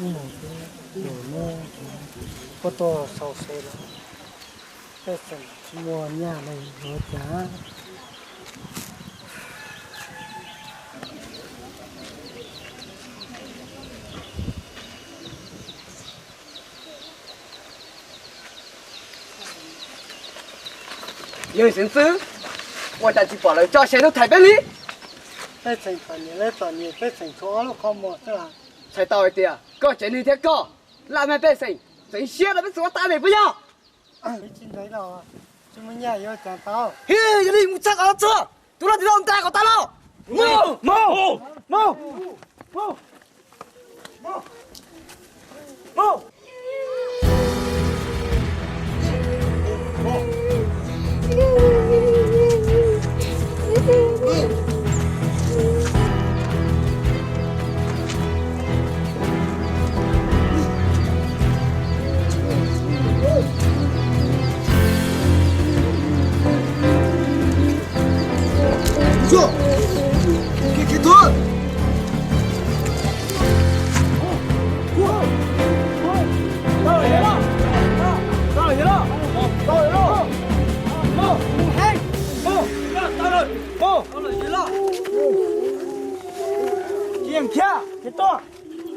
Mus, mus, kuj tuaj sau se los, pej xeem tsis muaj nyaj li yuav cas. Yog xeev txwv, ua cas tsis pom lawv tso se tuaj thaiv peb li? Peb tseem txom nyem, peb tseem tshuav ob lub qhov muag xwb. Txhais tau hais tias koj tsev neeg thiab koj laj mej pej xeem txeev siab rau peb txhua tab li puas yog? Tsis ntev los tsis muaj nyaj yuav cas tau. Hib, yog li mus tshaj qhov txhua, tus loj tus loj nqa kom tag los. Mus, mus, mus, mus, mus.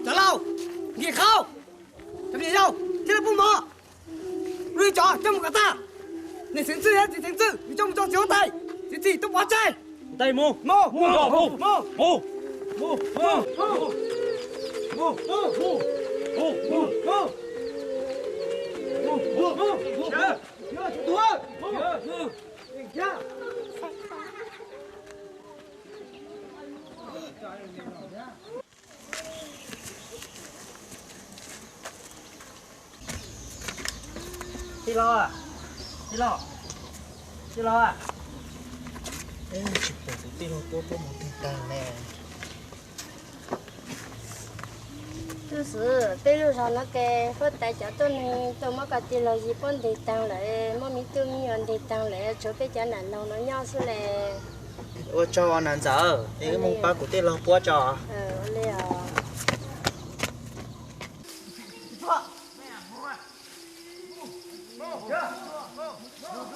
Cov laus, nkim qhov, cov niam yau thiab lawv pub mov, lub cov coj mus kom tag. Niam xeev txwj thiab txiv xeev txwj, yus coj mus tso txiv huab tais, txiv txim tuaj pov tseg. Ntais mus, mus, mus, mus, mus, mus, mus. Tij laug, tij laug, tij laug, tsis pom kuv tij laug puab puab mus twg taag ne. Tub xwb, peb lub zog no ces huab tais cov tuab neeg tuaj muab koj tij laug yig puab ntes taag lawm, muab me tub me nyuam ntes taag lawm, tshuav peb cov nam laug no nyob xwb le. Ua tsaug nam ntxawm, es wb mus pab kuv tij laug puab tso. Mus, mus,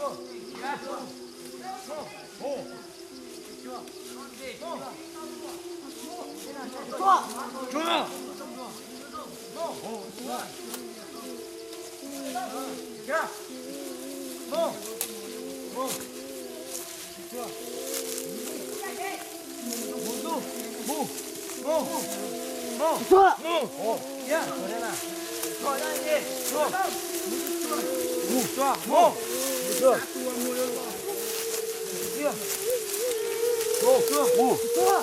mus, mus,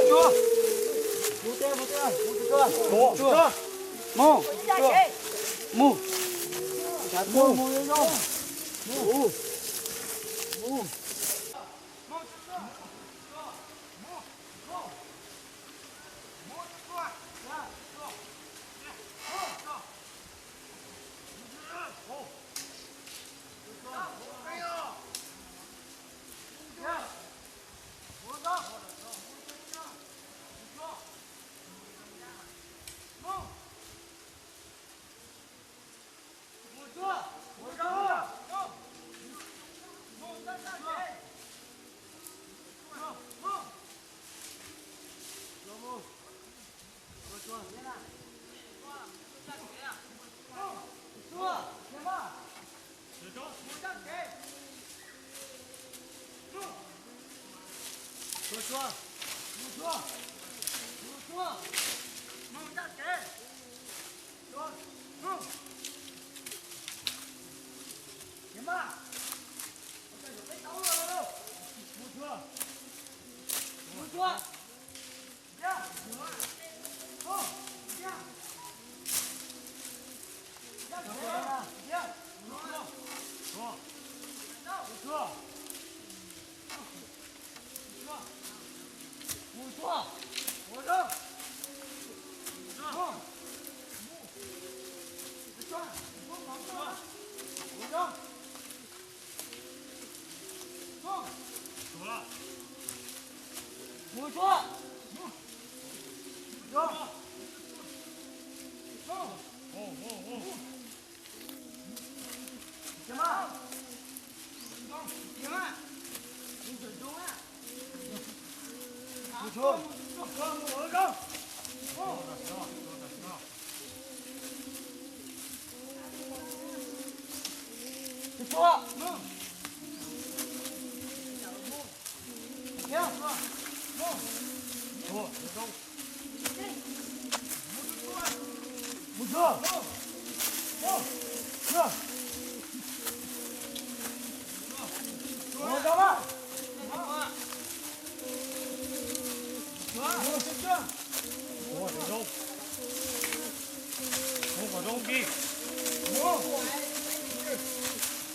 mus.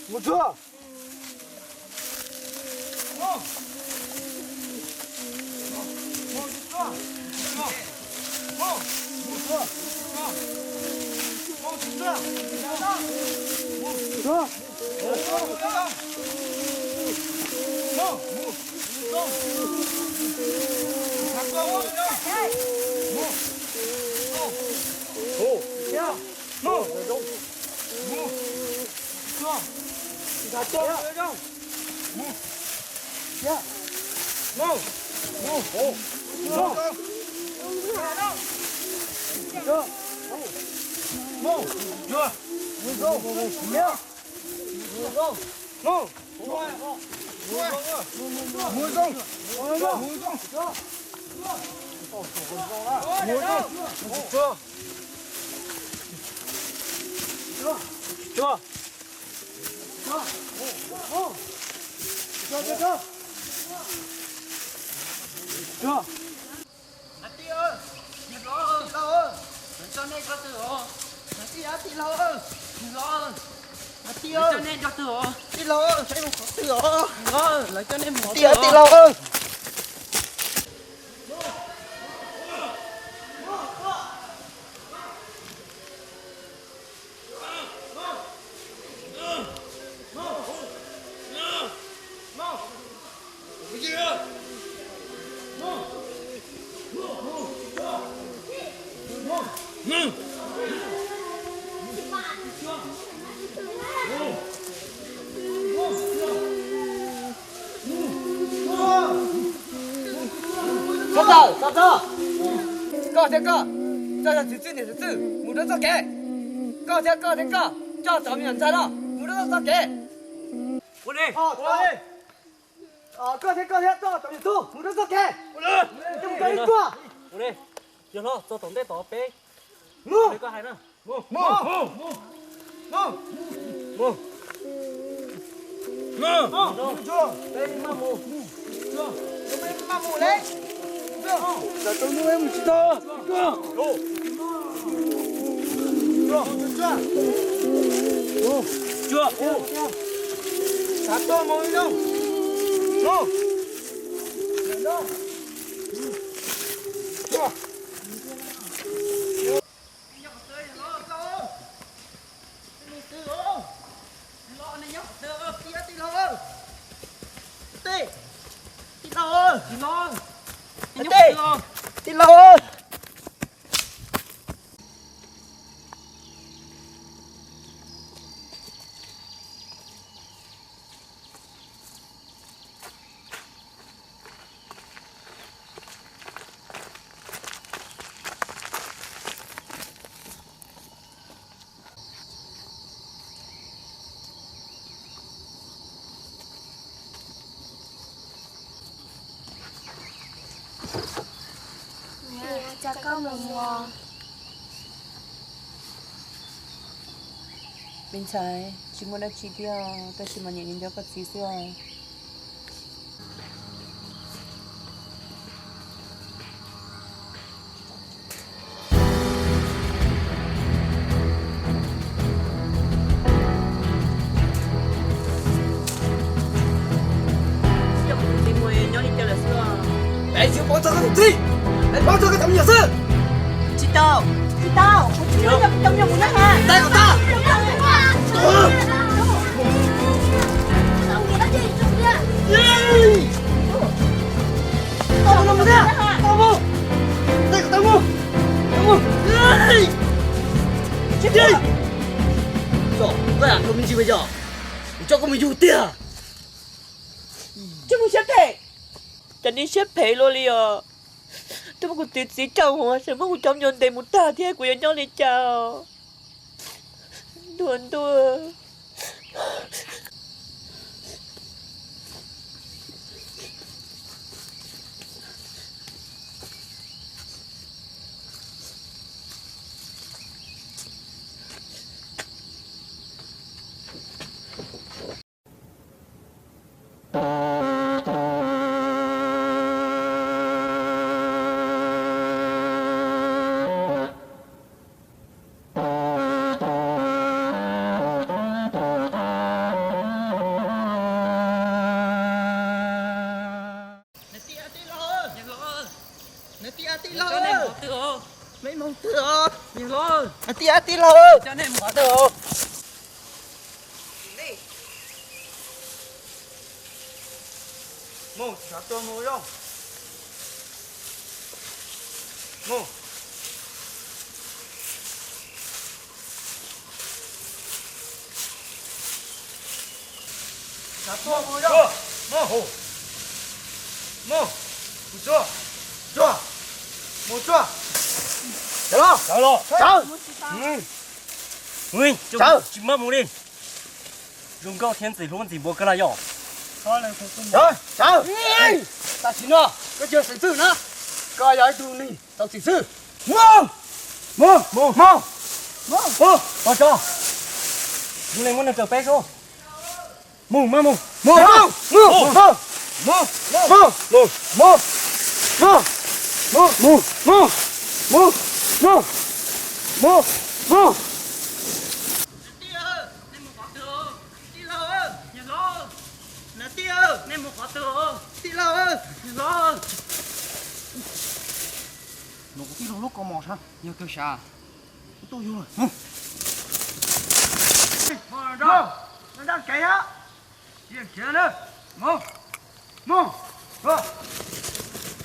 Mus tsuag. Tij laug, tij laug, lawv coj nej nrog twg os? Tij laug, tij laug, tij laug, tij laug, lawv coj nej nrog twg os? Tij laug, tij laug. Txhob tawm, txhob txhob. Koj thiab koj, koj yog txiv txwj niam txiv txwj, mus rau txoj kev. Koj thiab koj thiab koj, coj cov me nyuam ntxhais no mus rau txoj kev. Koj thiab koj thiab coj cov me nyuam tub mus rau txoj kev. Coj mus rau ib tuaj. Yawg hlob, txog tom ntej tod peb mus, koj hais na. Mus, mus, mus, mus. Tij laug, tij laug, tij laug, tij laug. Me ntxhais, tsis muaj dab tsi thiab, tab sis mas niam nco koj txiv xwb os. Peb tsis paub txog koj tus txiv, peb paub txog koj cov me nyuam xwb. Tsis tau, tsis tau, kuv tsis muaj cov me nyuam mus nyob na. Tais kom tag. Tau mus, tau mus. Tais kom tag mus. Tau mus. Koj lam koj me ntsis yog, kuv coj koj mus yug tiag. Tsis muaj siab phem, cas nej siab phem luaj li os. Twb muab kuv txiv txiv tsaug hos, muab kuv cov me nyuam ntes mus tag thiab kuv yuav nyob li cas os? Ntuj ntuj. Nws tij a tij laug, nws tij a tij laug, mej moog twg os? Nws tij a tij laug, nws tij a tij laug. Moog, tsav tuag moog zoo. Moog. Tsav tuag moog zoo. Moog. Moog. Mus tsuag. Tsuag. Mus tsuag. Tsav los. Tsav los. Tsav. Tsav. Tsis maj mus li. Zoo nkauj thiab ntxim hlub ntxim npuab kawg na yom. Tam sim no koj tsis xeev txwj na, koj yog ib tug neeg txaus txim xwb. Mus, mus, mus, mus, mus, mus tso. Zoo li muab nws raws peb sub. Mus, maj mus, mus, mus, mus, mus, mus, mus, mus, mus, mus, mus, mus, mus, mus, mus, mus, mus. Tij laug, nej mus qhov twg? Tij laug, niam hlob. Niam tij, nej mus qhov twg? Tij laug, niam hlob. Nov kuv tij laug lub kaus mom sab yog kawg sav. Kuv tuaj yug lawm. Mus. Mus, mus, mus, mus, khiav na. Mus, mus, mus.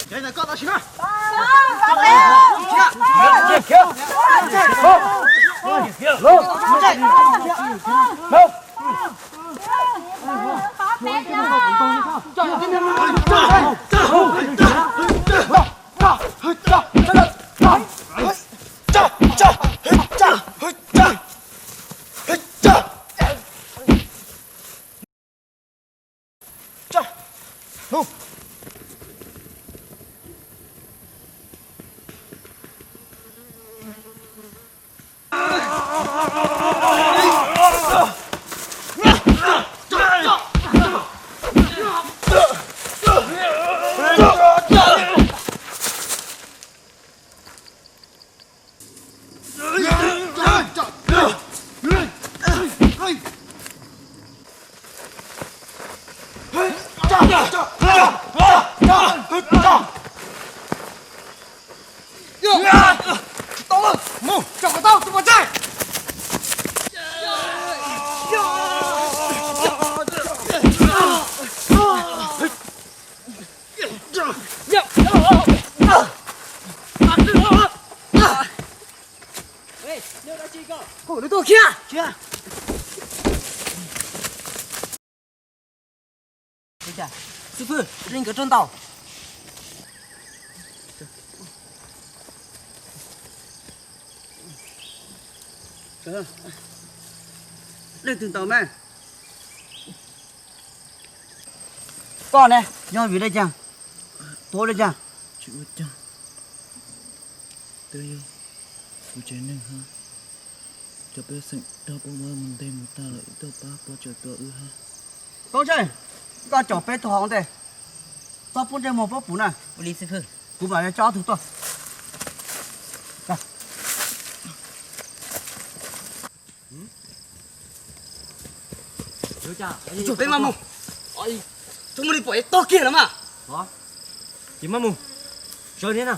Khiav ntawm koj tam sim na. Mus, tso kom tau tus pov tseg. Kuv tuaj khiav. Xib fwb, leej twg ntaus? Leej twg ntaus mas? Koj ne, yog vim li cas? Tuag li cas? Tsis ua cas, twb yog kuv tsev neeg hab, cov pej xeem raug pab muab mus ntes mus tag lawm, wb tuaj pab puas tsuaj tua wb hab. Poob Ntsej, koj caum peb tug hauv ntej, txhob pub ntsej muag pab puv na. Ua li xib fwb. Kuv mam li coj ob tug tuaj. Peb maj mus. Txhob muab li pom es tog kiag los mas. Ces maj mus. Sawv thiab na.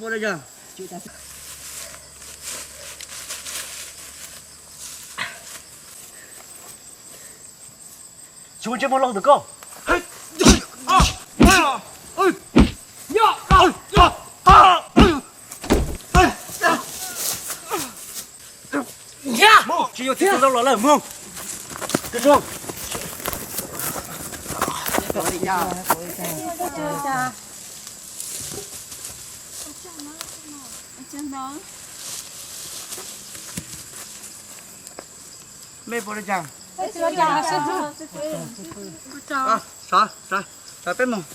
Tsis ua ntsej muag loj tus koj. Mus, tsis yuav txiv tus ntau los lawm, mus. Mej puas li cas? Sawv, sawv peb mus.